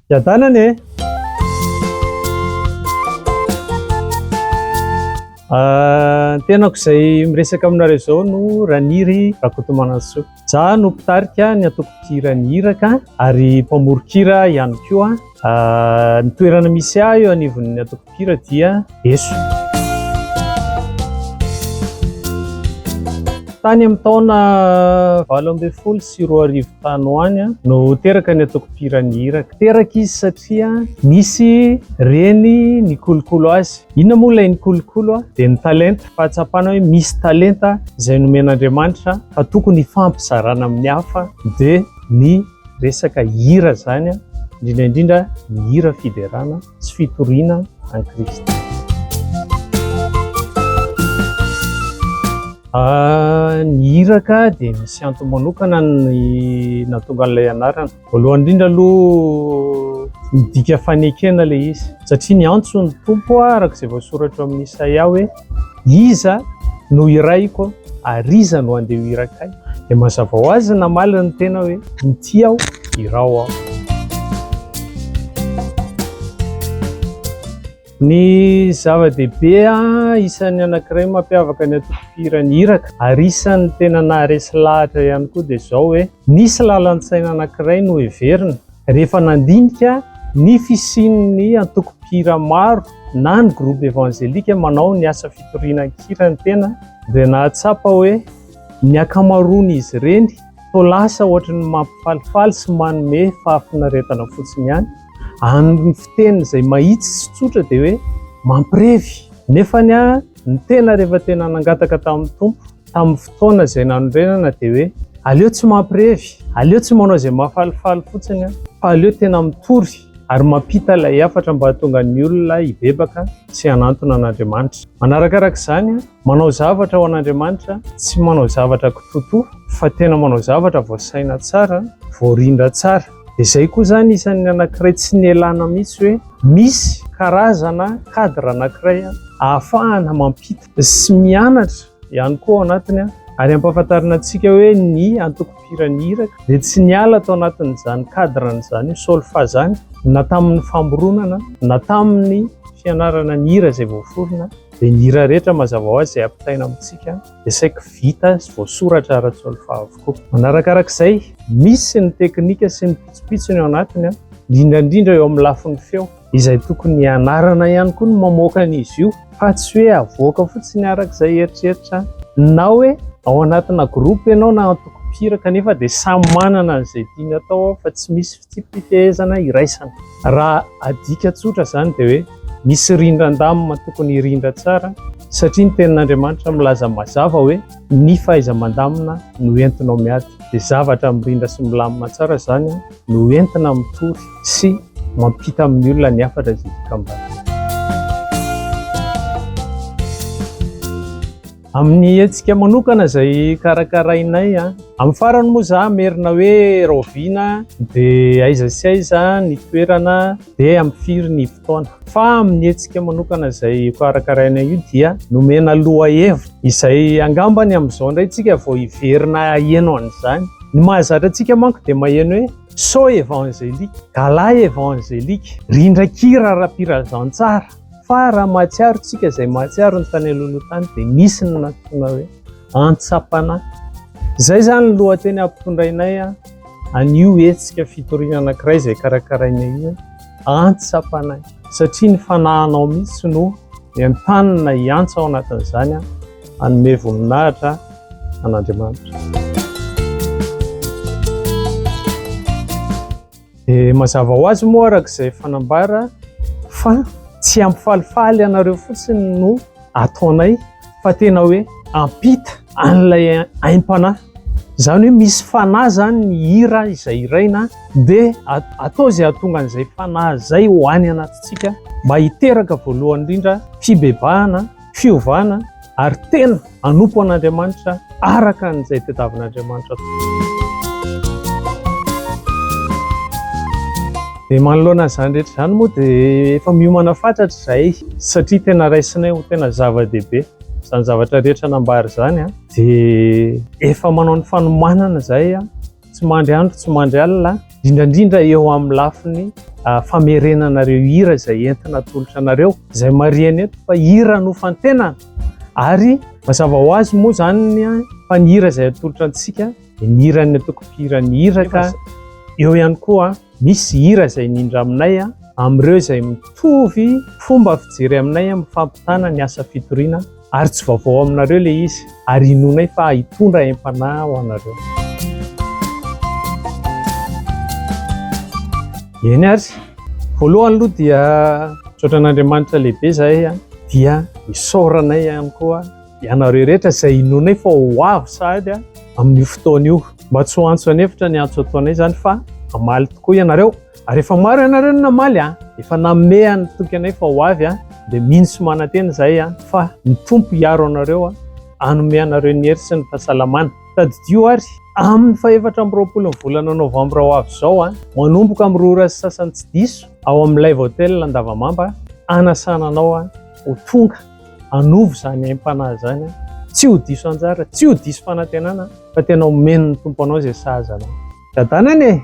Fiadanana e! Ny tenako izay miresaka aminareo izao no Raniry Rakotomanantsoa. Izaho no mpitarika ny antoko mpihira ny Iraka ary mpamoron-kira ihany koa. Ny toerana misy ahy eo anivon'ny antoko mpihira dia Eso. Tany amin'ny taona 2018 tany ho any no teraka ny antoko mpihira ny Iraka. Teraka izy satria nisy reny nikolokolo azy. Inona moa ilay nikolokolo? Dia ny talenta. Fahatsapana hoe misy talenta izay nomen'Andriamanitra fa tokony hifampizarana amin'ny hafa dia ny resaka hira izany, indrindra indrindra ny hira fiderana sy fitoriana an'i Kristy. Ny iraka dia misy antony manokana ny nahatonga an'ilay anarana. Voalohany indrindra aloha midika fanekena ilay izy satria niantso ny Tompo araka izay voasoratra ao amin'ny Isaia hoe iza no hirahiko ary iza no handeha ho iraka ahy. Dia mazava ho azy namaly ny tena hoe inty aho, iraho aho. Ny zava-dehibe isan'ny anankiray mampiavaka ny antoko mpihira ny Iraka ary isan'ny tena naharesy lahatra ihany koa dia izao hoe nisy lalan-tsaina anankiray noheverina rehefa nandinika ny fisian'ny antoko mpihira maro na ny groupe évangélique manao ny asa fitoriana an-kira ny tena dia nahatsapa hoe ny ankamaroan'izy ireny toa lasa ohatry ny mampifalifaly sy manome fahafinaretana fotsiny ihany. Amin'ny fiteny izay mahitsy sy tsotra dia hoe mampirevy. Nefa ny ahy, ny tena rehefa tena nangataka tamin'ny Tompo, tamin'ny fotoana izay nanorenana dia hoe aleo tsy mampirevy, aleo tsy manao izay mahafalifaly fotsiny fa aleo tena mitory ary mampita ilay hafatra mba hahatonga ny olona hibebaka sy hanantona an'Andriamanitra. Manarakaraka izany, manao zavatra ho an'Andriamanitra, tsy manao zavatra kitotoa fa tena manao zavatra voasaina tsara, voarindra tsara. Dia izay koa izany isan'ny anankiray tsy nialana mihitsy hoe misy karazana cadre anankiray ahafahana mampita sy mianatra ihany koa ao anatiny ary ampahafantarina antsika hoe ny antoko mpihira ny Iraka dia tsy niala tao anatin'izany cadre an'izany solfa izany na tamin'ny famoronana na tamin'ny fianarana ny hira izay voaforona dia ny hira rehetra mazava ho azy izay ampitaina amintsika dia saiky vita sy voasoratra ara-tsolfa avokoa. Manarakaraka izay, misy ny teknika sy ny pitsopitsony ao anatiny, indrindra indrindra eo amin'ny lafiny feo, izay tokony hianarana ihany koa ny mamoaka an'izy io, fa tsy hoe avoaka fotsiny araka izay eritreritra na hoe ao anatina groupe ianao na antoko mpihira kanefa dia samy manana an'izay tiany atao ao fa tsy misy fitsipi-pifehezana iraisana. Raha adika tsotra izany dia hoe misy rindran-damina tokony hirindra tsara satria ny tenin'Andriamanitra milaza mazava hoe ny fahaiza-mandamina no entinao miady. Dia zavatra mirindra sy milamina tsara izany no entina mitory sy mampita amin'ny olona ny hafatra izay tiako ambara. Amin'ny hetsika manokana izay karakarainay, amin'ny farany moa za hamerina hoe rahoviana dia aiza sy aiza ny toerana dia amin'ny firy ny fotoana. Fa amin'ny hetsika manokana izay karakarainay io dia nomena lohahevitra izay angambany amin'izao indray tsika vao hiverina haheno an'izany. Ny mahazatra antsika manko dia maheno hoe saut évangélique, gala évangélique, rindran-kira ara-pirazantsara. Fa raha mahatsiaro tsika izay mahatsiaro ny tany aloha tany dia nisy ny nantsoina hoe antsapana. Izay izany ny lohateny ampitondrainay an'io hetsika fitoriana anankiray izay karakarainay io, antsapanay. Satria ny fanahinao mihitsy no entanina hiantsa ao anatin'izany hanome voninahitra an'Andriamanitra. Dia mazava ho azy moa araka izay efa nambara fa tsy hampifalifaly anareo fotsiny no ataonay fa tena hoe hampita an'ilay aim-panahy. Izany hoe misy fanahy izany ny hira izay hiraina dia atao izay hahatonga an'izay fanahy izay ho any anatintsika mba hiteraka voalohany indrindra fibebahana, fiovana ary tena hanompo an'Andriamanitra araka an'izay tadiavin'Andriamanitra atao. Dia manoloana an'izany rehetra izany moa dia efa miomana fatratra izahay satria tena raisinay ho tena zava-dehibe izany zavatra rehetra nambara izany dia efa manao ny fanomanana izahay, tsy mandry andro tsy mandry alina. Indrindra indrindra eo amin'ny lafiny famerenana ireo hira izay entina atolotra anareo, izay marihana eto fa hira nofantenana ary mazava ho azy moa izany fa ny hira izay atolotra antsika dia ny hiran'ny antoko mpihira ny iraka, eo ihany koa misy hira izay nindraminay amin'ireo izay mitovy fomba fijery aminay amin'ny fampitana ny asa fitoriana ary tsy vaovao aminareo ilay izy ary inoanay fa hitondra aim-panahy ho anareo. Eny ary, voalohany aloha dia misaotra an'Andriamanitra lehibe izahay dia isaoranay ihany koa ianareo rehetra izay inoanay fa ho avy sahady amin'io fotoana io. Mba tsy ho antso an'efitra ny antso ataonay izany fa hamaly tokoa ianareo. Ary efa maro ianareo no namaly an! Efa nanome an'ny toky anay fa ho avy an! Dia mino sy manantena izahay an! Fa ny Tompo hiaro anareo an! Hanome anareo ny hery sy ny fahasalamana. Tadidio ary, amin'ny fahefatra amby roapolo ny volana novambra ho avy izao an! Manomboka amin'ny 2 ora sy sasany tsy diso, ao amin'ny Live Hotel Andavamamba, hanasana anao an! Ho tonga hanovo izany aim-panahy izany an! Tsy ho diso anjara, tsy ho diso fanantenana, fa tena omen'ny Tompo anao izay sahaza anao. Dadana anie!